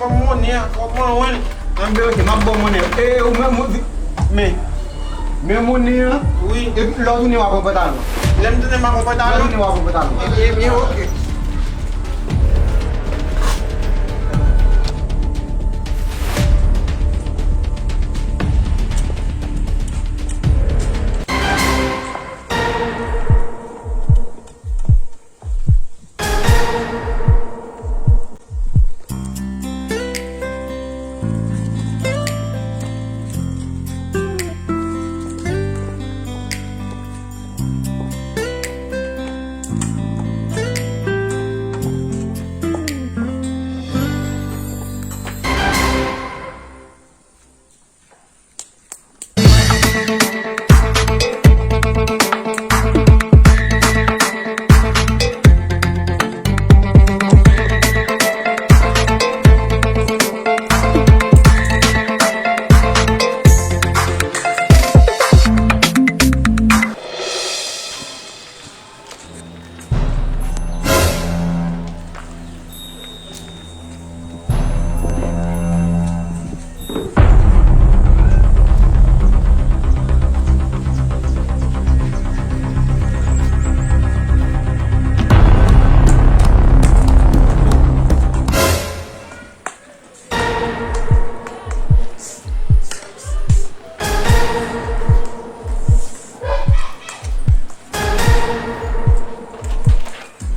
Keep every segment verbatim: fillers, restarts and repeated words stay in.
kòb monnen an, kòb mwen, wi. Anben, ok, m ap ba w monnen. E, ou menm, ou di, men, men monnen an, wi. Epi lè w tounen, w a pran pantalon. Lè m tounen, m a pran pantalon? Lè w tounen, w a pran pantalon. Ebyen, ebyen, ok.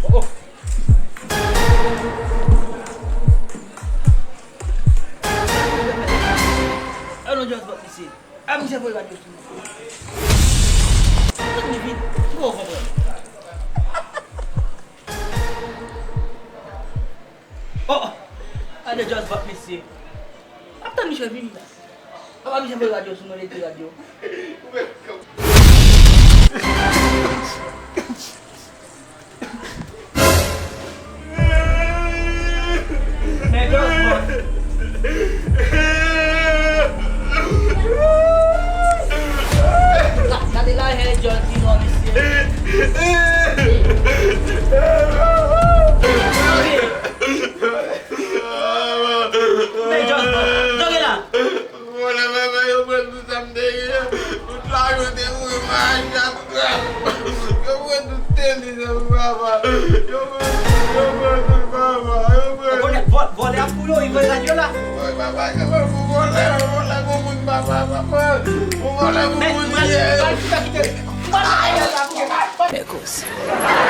Oh, oh. Alò, just bat misye. A, misye voye radyo sou mwen. Tèt li vid. Ki pa w konprann? Oh, oh. Gade just bat misye. Ap tann misye vini la. Apa misye voye radyo sou mwen, lete radyo. Men just bat. Gade lajè Jòl ki nò, mesye. Men just bat. Joge la. Vòlè, papa, yo pran tout sa m te gen. Tout lajan te mouri, mayi a, tout sa. Yo pran tout teni, papa. Yo pran, yo pran tout papa, yo pran tout. Vòlè, vòlè ap kou yo, li vòlè yo la. Papa, yo pran pou vòlè, vòlè pou moun papa, papa. Pou vòlè pou moun li ye. Mèt, mèt, mèt, kite. Mèt, mèt, mèt, mèt. Mèt, mèt, mèt.